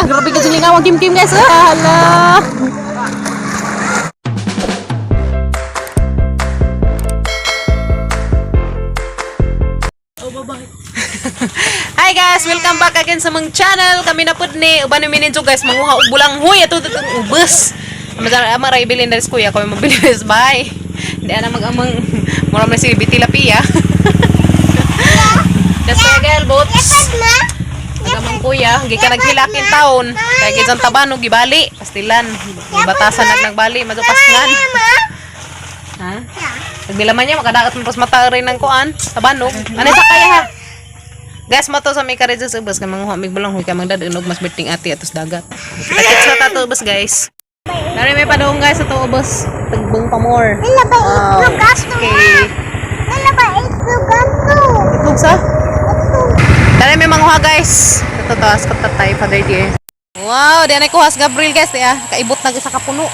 Grabe ka lingaw ang Kim Kim, guys. Ah, hala. Hi guys, welcome back again sa mong channel. Kami na pud ni uban ni mininjo guys, manguha og bulanghoy ato atong ubos. Amara amara ibilin dali sa kuya kami mabili sa bahay. Hindi ana mag-amang mura man si Bitilapia. Das kuya girl boats. Agamang kuya, gikan naghilakin taon. Kay gikan tabanog gibali, pastilan. Batasan nag nagbali, madto paslan. Ha? Nagbilaman niya makadaot mo pas mata rin ng kuan, tabanog. Ano sa kaya ha? Guys, mato sa may karidyo sa ubos kay manguha mig bulanghoy kay magdadaunog mas berting ati atos dagat. Kita-kits na tato ubos, guys. Dari may padung guys sa to ubos. Tagbong pa more. Wow. Okay. Itlog sa? Dari may manguha guys. Ito to, as katatay, Father dear. Wow, di anay kuha si Gabriel guys, di ah. Kaibot na sa kapuno.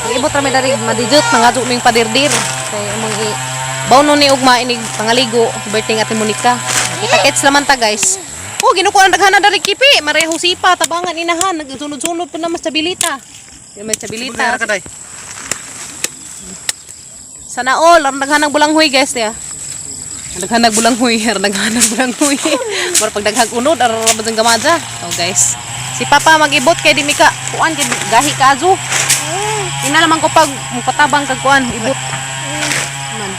Kaibot ra may dari madijot nangadyo ming padirdir. Kay among i bawno ni ugma inig pangaligo, birthday ate Monica. Kita-kits laman ta guys. Oh, ginukuha ang daghana dari kipi. Mareho sipa, tabangan inahan, nagsunod-sunod po na mas stabilita. Di may stabilita. Sana all, ang daghanang bulanghoy guys, di ah. Ang daghanang bulanghoy, ang daghanang bulanghoy. Mura pag daghang unod, arara ba gamaja. Oh guys. Si Papa mag-ibot kay di mika kuan kay gahi kazo. Ina naman ko pag mupatabang kag kuan ibot. Man.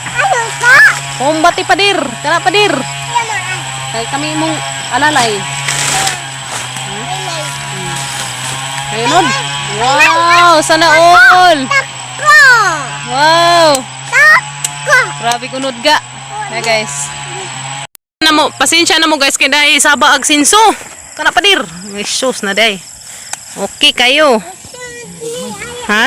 Kumbati padir, kana padir. Kay kami imong alalay. Ayun nun. Wow, sana all. Wow. Grabe kunod ga. Na guys. Na mo, pasensya na mo guys kay dai saba ag sinso. Kana padir. May shoes na day. Okay kayo. Ha?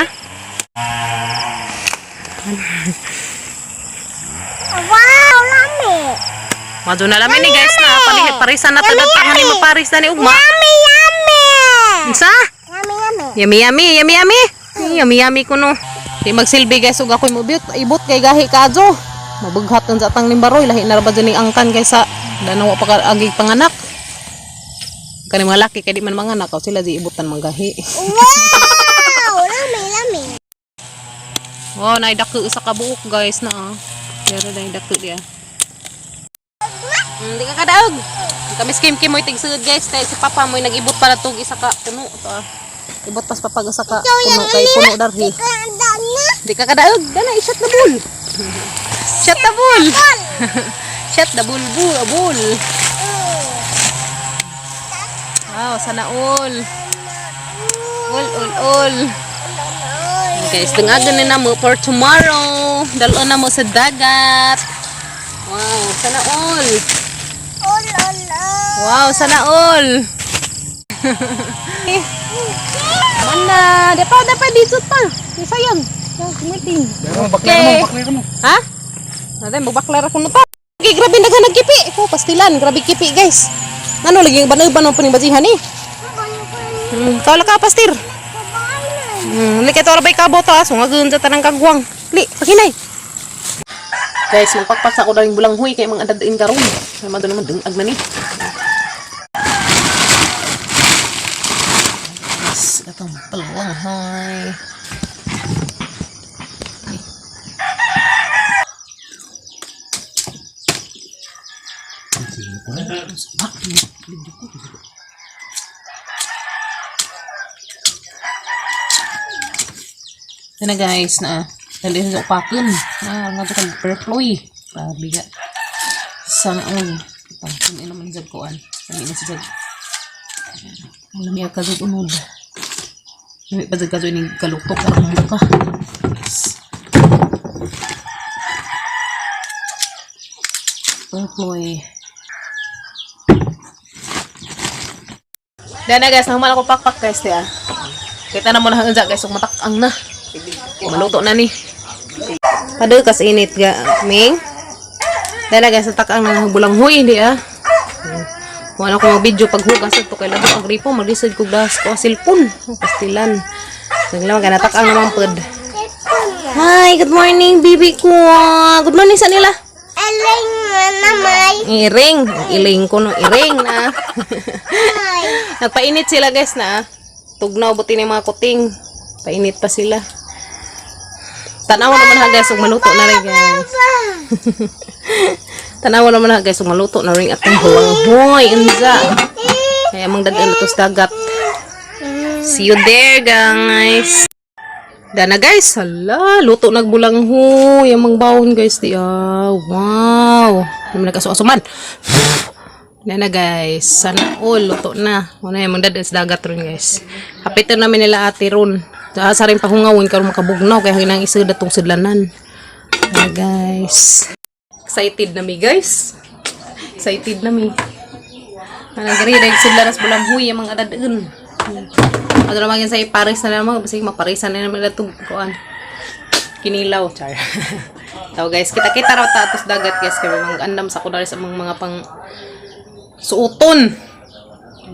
Wow, lami. Madyo na lamin ni guys na palihit parisan na tagad pa ni maparis na ni ugma. Yummy, yummy. Unsa? Yummy, yummy. Yummy yummy, yummy yummy. Yummy yummy kuno. Di magsilbi guys ug ako'y mobit ibot kay gahi kajo. Mabughat sa atang limbaroy lahi na ra ba dyan ning angkan kaysa danaw pa ka agig panganak. Kani mga laki kay di man manganak aw sila di ibutan manggahi. Wow, lami, lami. Wow, nay dako sa kabuok guys na ah. Pero nay dako diya. Di ka kadaog. Kami skim kim mo'y tigsud guys kay si papa mo'y nag-ibot para tug isa ka puno to ah. Ibot pas papa sa ka puno kay puno darhi. Di ka kadaog. Dana i-shot na bull. Shot the bull. Shot the bull bull bull. Wow, sana all. All all all. Guys, tungagan na namo for tomorrow. Dalon na mo sa dagat. Wow, sana all. Wow, sana all. Mana, dapat dapat dito pa. Di sayang. Kumiting. Okay. Ha? Natin, magbaklar ako na pa. Okay, grabe naghanag kipi. Oh, pastilan, grabe kipi, guys. Ano lagi banoy-banoy pa ni basihan eh. Tawala ka, pastir. Li kay tawala ba'y kabot ha? Sungagun sa tanang kagwang. Li, pakinay. Guys, magpakpak sa ako daling bulanghoy kay mga adadain karon. Kay mado naman dungag na ni. Guys, itong balanghoy. Ito na guys, na dali sa upakin. Na nga to kag perploy. Grabe ga. Sana all. Tangkin ina man jag kuan. Dali na si jag. Ang lami ka jag unod. Lami pa jag kadto ining kalutok karon ka. Yes. Perploy. Dana guys, nahuman ako pakpak guys ya. Kita na mo na hanggang guys, ug matak-ang na. Maluto na ni. Pado kas init ga, Ming. Dala guys, natak-ang ng bulanghoy hindi ah. Kung ano ko mag-video paghugas ito kay labo ang gripo, maglisod ko gas ko cellphone. Oh, pastilan. Naglaw ka natak-ang naman pod. Hi, good morning bibi ko. Good morning sa nila. Aling namay. Iring, iling ko no, iring na. Nagpainit sila, guys, na ah. Tugnaw buti ni mga kuting. Painit pa sila. Tanawa naman ha, guys, ug maluto na rin, guys. Tanawa naman ha, guys, ug maluto na rin atong hulanghoy. Unsa. Kaya mang dagan to sa dagat. See you there, guys. Dana, guys, hala, luto nagbulanghoy. Ang mang bawon, guys, di ah. Wow. Ano man nagkaso man. Dana, guys, sana all luto na. Una yung mang dagan sa dagat ron, guys. Hapitan namin nila ate ron. Sa rin pahungawin karon makabugnaw kaya hinang isda tong sidlanan. Dana, guys. Excited na mi, guys. Excited na mi. Anang gari dahil sidlanan sa bulanghoy ang mga dadaan. Ano naman yun sa Paris na naman, basta maparisan na naman itong kuan. Kinilaw, char. So guys, kita-kita raw ta atos dagat, guys, kay mga andam sa kunwari sa mga pang suoton.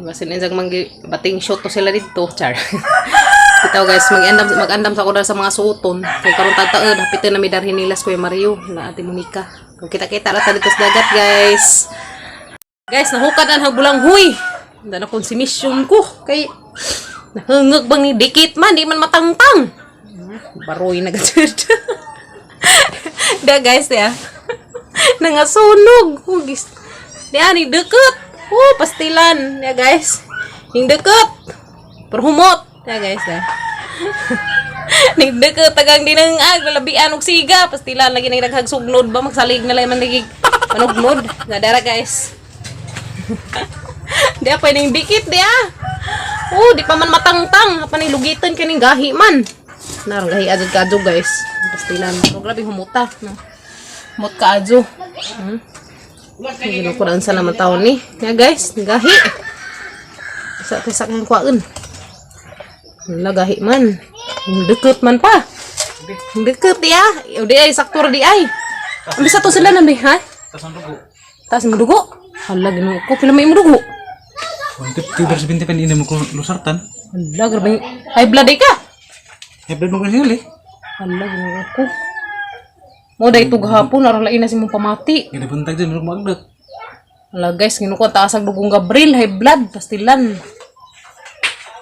Basin insag manggi bating shot to sila dito, char. Bitaw, guys, mag-andam sa kunwari sa mga suoton. Kay karon tataon, hapitan na mi darhin nila sa Kuya Mario na Ate Monica. Kung kita-kita ra ta dito sa dagat, guys. Guys, nahukad ang habulang huy. Handa na konsumisyon ko. Kay, nahungag bang ni dikit man, di man matangtang. Baroy na gajud. Da, guys, ya. Nangasunog. Hugis. Di ni deket. Oh, pastilan. Ya, guys. Ning deket. Perhumot. Ya, guys, ya. Ning deket tagang dinang ag lalabian og siga pastilan lagi nang daghag sugnod ba magsalig na lang man lagi manugnod. Nga dara, guys. Di pa ning dikit di ah. Oh, di pa man matangtang. Pa ning lugitan kaning gahi man. Narang gahi adjud kadyo, guys. Pastilan. Oh, grabe humuta. No. Humot ka adyo. Ginukuran sa naman taon ni. Ya, guys, gahi. Sa sa kang kuan. Wala gahi man. Deket man pa. Deket di ah. O, di ay sakto ra di ay. Ang bisa to sila nambi ha? Tas ang dugo. Taas mo dugo. Hala, Ginoo ko pila may mo dugo. 150 over 70 pa mo ko losartan. Hala, grabe. High blood ay ka. High blood mo ko sinuli. Hala, Ginoo ko. Mo day tug hapon aron lain na si mong pamati. Gina buntag dyan, mo magdot. Hala, guys, Ginoo ko taas ang dugong Gabriel, high blood, pastilan.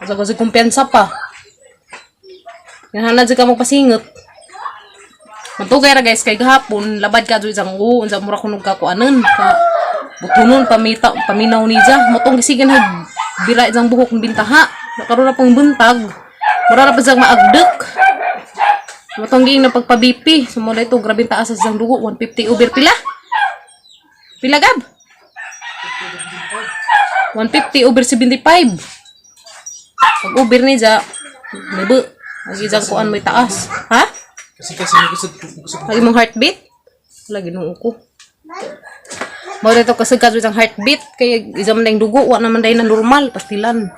Asa ko si kumpiyansa pa. Yan jud ka magpasingot. Matugay ra, guys, kay gahapon labad ka jud isang oo unsa mura kunog ka kuanon ka butunon pamita paminaw ni ja motong gisigan hag bira isang buhok ng bintaha nakaroon na pang buntag mura ra pa siyang maagdek motong giing na pagpa-BP so mo ito grabe taas sa isang dugo, 150 over pila pila gab 150 over 75. Pag over ni ja libo ang isang kuan may taas ha. Kasi may kusod kusod. Lagi mong heartbeat? Lagi nung ko. Mao dito kasi kadto isang heartbeat kay isa man dayong dugo wa naman day na normal pastilan.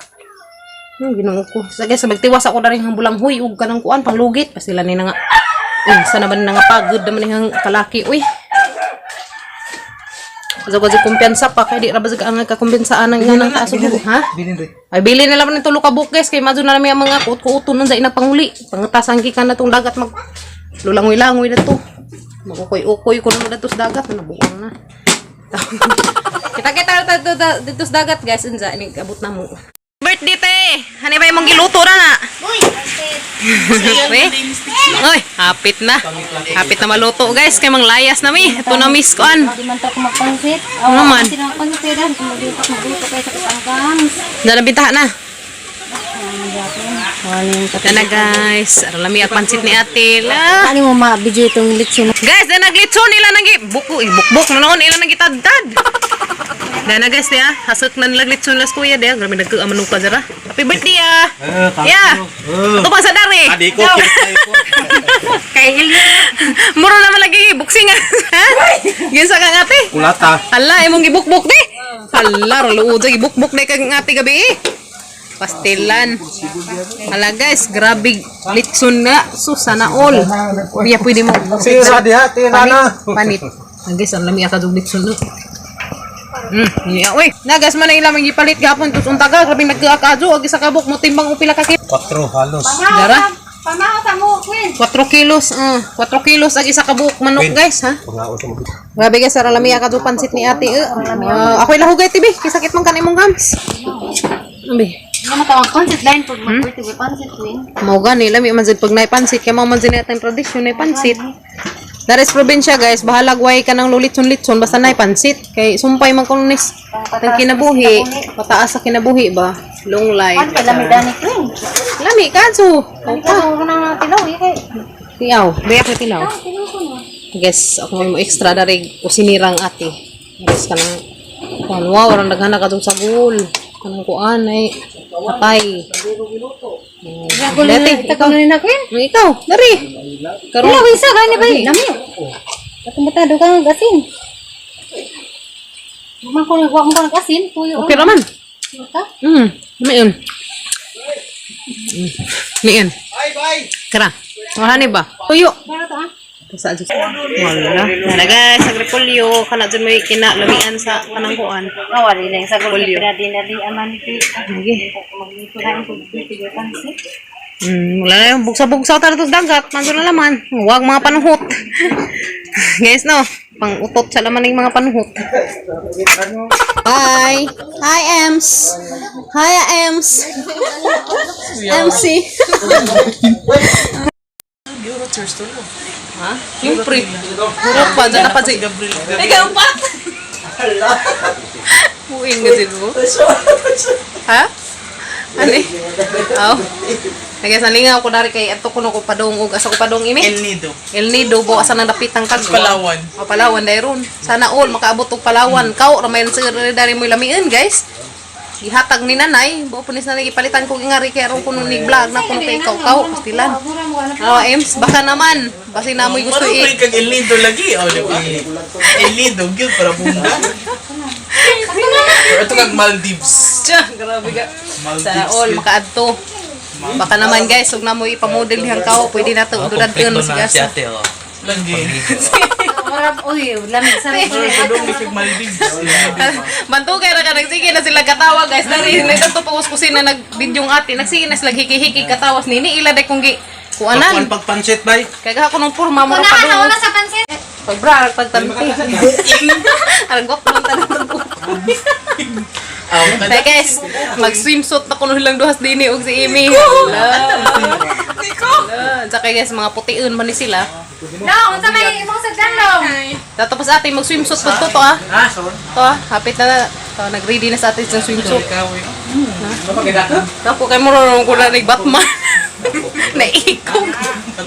Ginoo ko. Sa guys, magtiwas ako na rin ang bulang huy ug kanang kuan panglugit pastilan ni na nga. Uy, sana ba na nga pagod naman ni ang kalaki uy. Sa ko kumpiyansa pa kay di ra ba sa ang kakumpiyansaan ang nga nang taas og dugo, ha? Bilin rin. Ay, bili na lang ng tulo ka buok, guys, kay madyo na namin ang mga kuot-kuoton nun sa inang panguli. Pangutasan gikan na tong dagat mag lulangoy-langoy na to. Magukoy-ukoy ko naman dito sa dagat nabuang na. Kita-kita na dito, dito sa dagat, guys, unsa ini abot na mo. Birthday te. Hani ba imong giluto ra na? Uy! Uy. Uy, hapit na. Hapit na maluto, guys, kay manglayas na mi. Ito na miss kuan. Di man ta ko magpansit. Ano man? Kasi ng pansit ah. Kung magluto ko magluto kay sa katangkang. Nalabintahan na. Dana, guys, aralami ang pansit ni Ate La. Ano mo ma-video itong litson? Guys, na naglitson nila nang buko, bukbuk na noon ila nang gitadtad. Dana, guys, ya, hasot na nila glitson las kuya dia, grabe nagkaamano ka jara. Happy birthday ah. Eh, Yeah. Ito pa sa dari. Adi ko. Kay Muro naman lagi boxing ah. Ha? Ginsa kang ate? Kulata. Hala, imong gibukbuk di. Hala, luod sa gibukbuk di kang ate gabi eh. Pastilan. Hala, guys, grabe litson na. Sus, sana all. Kuya, pwede mo. Tira diha, tira na. Panit. Ah, guys, ang lami akadog litson no. Niya, uy. Nagas man na ilang gipalit gapon tus untaga, grabe nagkaakadyo ag isa ka buok mo timbang og pila ka kilo. 4 halos. Dara. Pamaho sa mo, Queen. 4 kilos, 4 kilos ag isa ka buok manok, guys, ha. Pangaon sa mga. Grabe, guys, sara lami ka pansit ni ate. Eh. Wow. Ako'y lahugay tibi, kisakit man kan imong hams. Abi. Ano matawag pansit line pag mag-birthday may pansit, Queen. Mao gani lami man jud pag naay pansit kay mao man jud natang tradisyon nay pansit. Dares probinsya, guys, bahalag way ka ng lulitson-litson basta nay pansit kay sumpay man kuno nis ang kinabuhi, pataas sa kinabuhi ba? Long life. Ano pa lami dani, Queen? Lami kadso. Ano ka ko nang tilaw eh kay. Tiyaw, biya ko tilaw. Tilaw ko na. Guys, ako mo extra dari kusinirang ate. Guys, kanang kuan, wow, orang daghana kadtong sagol. Kanang kuan ay patay. Lete, ikaw na na, Queen. Ikaw, dari. Karon. Tilaw isa gani ba? Lami. Atong bata do kang asin. Man ko wa mo ko nag asin, tuyo. Okay raman. Ka? Mayon. Mayon. Kara. Wala ni ba? Tuyo. Para to ah. Sa adyo. Wala. Nara guys, sa repolyo kana dyan may kinalamian sa kanang kuan. Mawali lang sa gulo Polyo. pira din na di aman ni Sige. Magluto na ang pagpipigil pansit. Wala na yung bugsa-bugsa tara to sa dagat. Nandun na laman. Huwag mga panuhot. Guys, no? Pang-utot sa laman ng mga panuhot. Hi! Hi, Ems! Hi, Ems! MC! Ha? Siyempre. Murok pa. Diyan na pa si... Ikaw pa! Buing nga sila mo. Ha? Ano eh? Aw. Kaya sa lingaw ko dari kay ato kuno ko padung og asa ko padung imi. El Nido. El Nido bo asa nang dapitang kag. Palawan. O Palawan dayron. Sana all makaabot og Palawan. Kaw ra may sir dari mo lamiin, guys. Gihatag ni nanay, bo punis na gipalitan ko ingari kay aron kuno ni vlog na kuno kay ikaw kaw pastilan. Oh, Ems, baka naman. Basi na mo'y gusto Marunong i. kag El Nido lagi, oh, di ba? El Nido, gyud para bunda. Pero ito kag Maldives. Tiya, grabe ka. Maldives. Sana all Gyud. makaadto. Baka naman guys, ug na mo ipamodel dihang kaw, pwede na to Oh, dudadton kompleto sa na si gasa. ate, oh. Lagi. Murag uy, lami sa Pero sa dong kag Maldives. Bantugay ra ka nagsige na sila katawa guys. Dari nagtanto pa kus kusina nag-video ate, nagsige na sila hiki-hiki katawas nini ila day kung gi Kuan kuanan. pagpansit bay. Kay ka kunong porma mo ra pa Wala doon. sa pansit. Pagbra pagtanti. Arang gok man tanan. Aw, Kaya guys, mag-swimsuit na kuno silang duhas dinhi og si Amy. Hala. Niko. Tsaka guys, mga putiun man ni sila. No, unsa may imong sagdan long? Tapos ate, mag-swimsuit pag to ah. Ah, sorry. To ah, hapit na na. To, nag-ready na sa atin sa swimsuit. Ikaw eh. Ako kay mo ron ko na ni Batman. Naikog.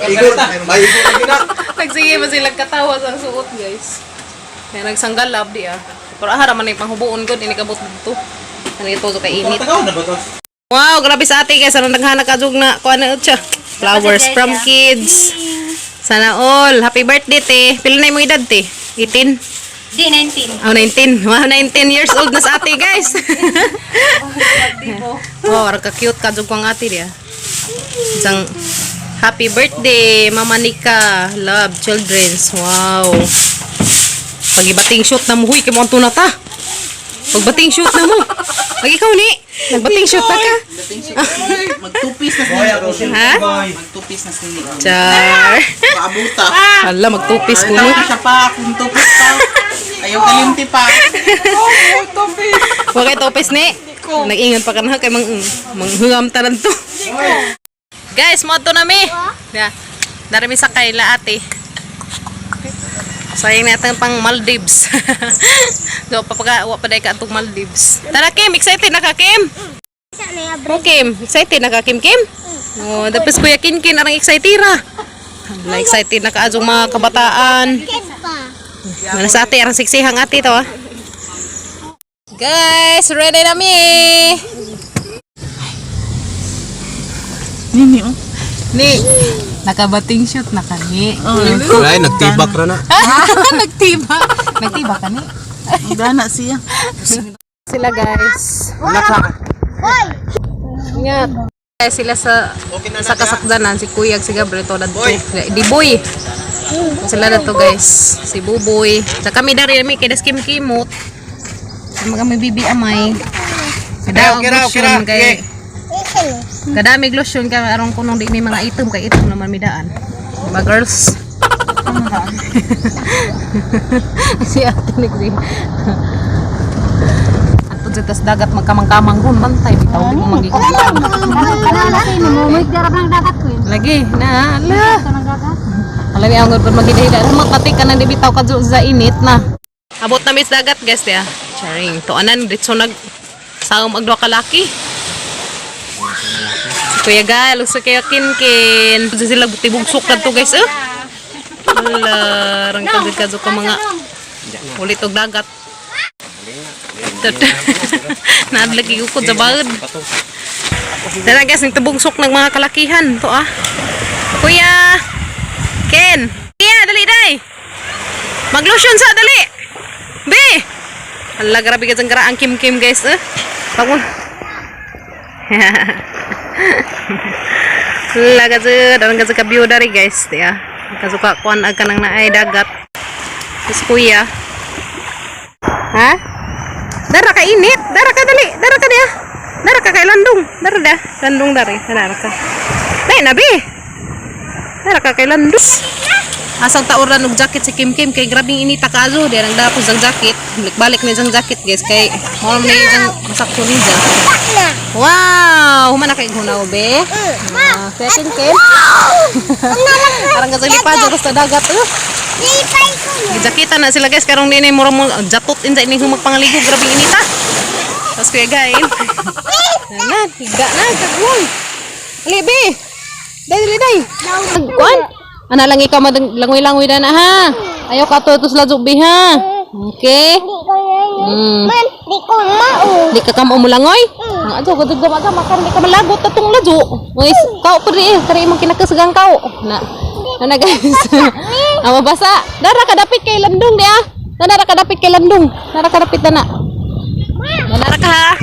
Ikot. May ikot lagi na. Nagsige man sila katawa sa suot, guys. Kaya nagsanggalab di ah. Pero ahara man yung panghubuon gud ini kabot dito. Ano ito to kay init. Tagaw na ba to? Wow, grabe sa ate guys. Anong naghana ka jug na kuan na siya. Flowers from kids. Sana all. Happy birthday, te. Pila na imong edad, te? 18? Di 19. Oh, 19. Wow, 19 years old na sa ate, guys. Oh, ka cute ka jug ang ate diya. Isang happy birthday, Mama Nika. Love children's. Wow. Pagibating shoot na mo, huy, kay mo ang tuna ta. Pagbating shoot na mo. Pag ikaw ni, nagbating shoot na ka. Magtupis na Boy, ako Ha? Boy. Magtupis na sini. Char. Paabuta. Hala, magtupis ko. Ay, siya pa, kung tupis pa. Ayaw kalimti pa. Wa kay tupis ni. Nag-ingon pa ka na kay mang manghungam tanan to. Guys, mo to nami. Ya. Darami sa kay la ate. Sayang natin pang Maldives. So, papaga, wa pa day ka atong Maldives. Tara Kim, excited na ka Kim? Oh, Kim, excited na ka Kim Kim? Oh, tapos Kuya Kinkin arang excited ra. Hala, excited na ka adjong mga kabataan. Mana sa ate, arang siksihang ate to ah. Guys, ready na mi! Nini, oh. Ni, nakabating shoot na kani. Ay, nagtibak ra na. Nagtiba. Nagtiba kani. Gana siya. Sila guys. Ingat. Guys, sila sa sa kasakdanan si Kuya si Gabriel to dadto. Di boy. Sila na to guys. Si Buboy. Sa kami dari kami kay das Kim Kimot. Sama kami bibi amay. Kada Okay ra, okay ra. lotion kay Kadami lotion kay aron kunong di may mga itom kay itom naman midaan. Diba girls? Si Ate nagsi. Atod jud tas dagat magkamang-kamang ron bantay bitaw di mo magiging. Kana na mo darab ng dagat ko. Lagi na ala. Ito ng dagat. Alam niya ang gud magidahida makati ka nang bitaw ka sa init na. Abot na mis dagat, guys, ya. Charing to anan ditso nag saom og duha ka laki. Si Kuya Gal, ug si Kuya Kinkin. Di sila tibugsok kadto, guys, eh. Wala, rang kadto ka mga ulit og dagat. Naadlaki ko sa baod. Tara guys, ng tibugsok ng mga kalakihan to ah. Kuya Ken. Kuya, dali day. Maglotion sa dali. Be. Hala, grabe ka dyan ang Kim Kim, guys, eh. Bangon. Hala ka dyan. Darang ka ka view dari, guys. Di ah. Kasuka kuan ag kanang naay dagat. Tapos kuya. Ha? Dara ka init. Dara ka dali. Dara ka diya. Dara ka kay landong. Dara da. Landong dari. Dara ka. Dai na be. Dara ka kay landong. Asang taoran og jacket si Kim Kim kay grabing inita kaayo di nang dapos ang jacket. Balik-balik ni isang jacket, guys, kay mao man ni isang masakto ni dyan. Na. Wow, human na kay hunaw be. Ah, Kuya Kim Kim. Parang gasalipad sa dagat. Lipay ko na. Gijakita na sila, guys, karong dinay mura mo jatot insa ini humag pangaligo grabing inita. Tapos Kuya Gail. Na, higa na kagwang. Ali be. Dai dali dai. Kuan. Ana lang ikaw langoy-langoy na na ha. Ayaw ka to tos ladyo be ha. Okay. Di ko na. Man, di ko mao. Di ka kamo mulangoy? Ang ato kadto ka makan di ka malagot atong ladyo. Guys, kao pa ri eh, kari imong kinakasagang kao. Na. Na na guys. Ang mabasa. Dara ka dapit kay landong di ah. Dara ka dapit kay landong. Dara ka dapit na na. Dara ka ha.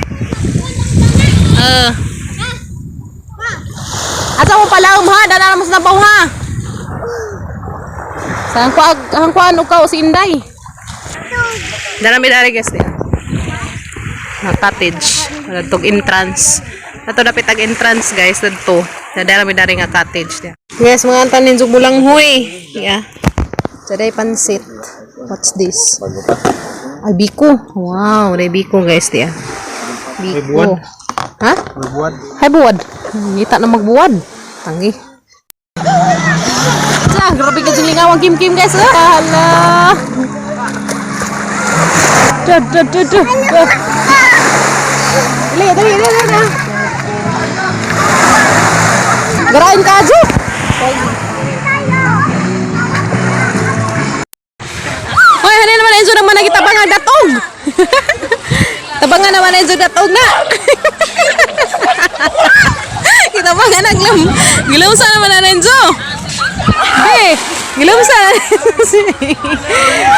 Eh. Asa mo palaom ha? Dara mo sa nabaw ha. Sa ang kuan og kao si Inday. Dara mi dari, guys, di ah na cottage. Dagtog entrance. Ato dapit ag entrance, guys, dadto. Nadara mi dari nga cottage dia. Guys, mga antanin jug bulanghoy. Yeah. Today pansit. What's this? Ay, biko. Wow, day biko, guys, dia. Biko. Ha? Buwan. Hay buwad. Ngita na magbuwad. Tangi. Sa, grabe ka dyan lingaw ang Kim Kim, guys. Ah, hala. Da, da, da, da, da. Dali, dali, dali, dali. Garain ka, Ajo. Hoy, hanin naman Enzo naman nagitabangan datog. Tabangan naman Enzo datog na. Kitabangan ang glam. Gilawsa naman na Enzo. Hey, gilawsa.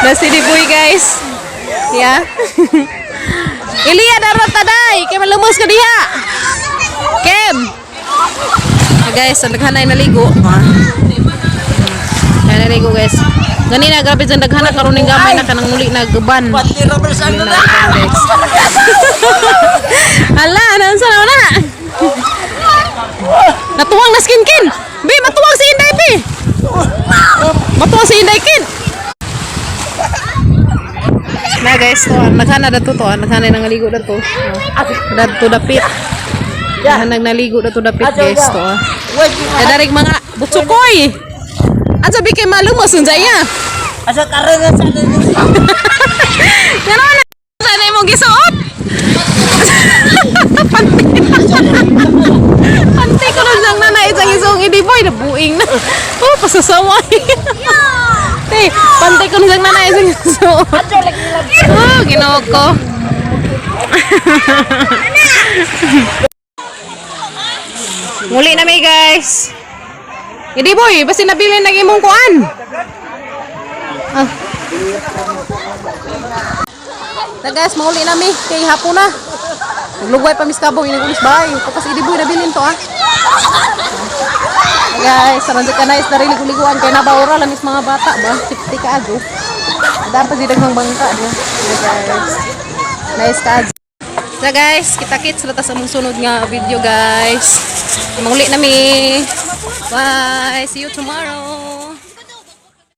Na si Boy, guys. Yeah. Ilya darot taday kay malumos ka diha. Kem. Ah, guys, ang daghanay naligo. Ah. Ay naligo, guys. Ganina grabe dyan daghana karon ning gamay na kanang muli na guban. Pati rubber sa Muli na guban, guys. Ala, ano sa na? Natuwang na skin kin. Be, matuwang si Inday be. Matuwang si Inday kin. Na guys, to naghana da to to, naghana nang naligo da to. Dadto dapit. Naghana naligo da to dapit, guys, to. Dadarig mga butsukoy. At sabi kay malumos unsa iya. Asa karon sa Ngano na sana imong gisuot? Panty. Panty ko na lang na isang isang idi boy nabuing na. Oh, pasasaway. Te, pantay ko na lang na isang isuot. Oh, Ginoo ko. Muli na mi, guys. Idi boy, basta nabilin ng imong kuan. Ah. Ta guys, mauli na mi kay hapon na. Naglugway pa mis kabong ining ulis bay. Papas idi boy nabilin to ah. Hey guys, aron ka nice narinig uliguan kay nabaura lang is mga bata ba. Safety ka ajo. Dapat si daghang bangka diya. Hey guys. Nice ka ajo. So guys, kita-kits na ta sa among sunod nga video, guys. Manguli na mi. Bye. See you tomorrow.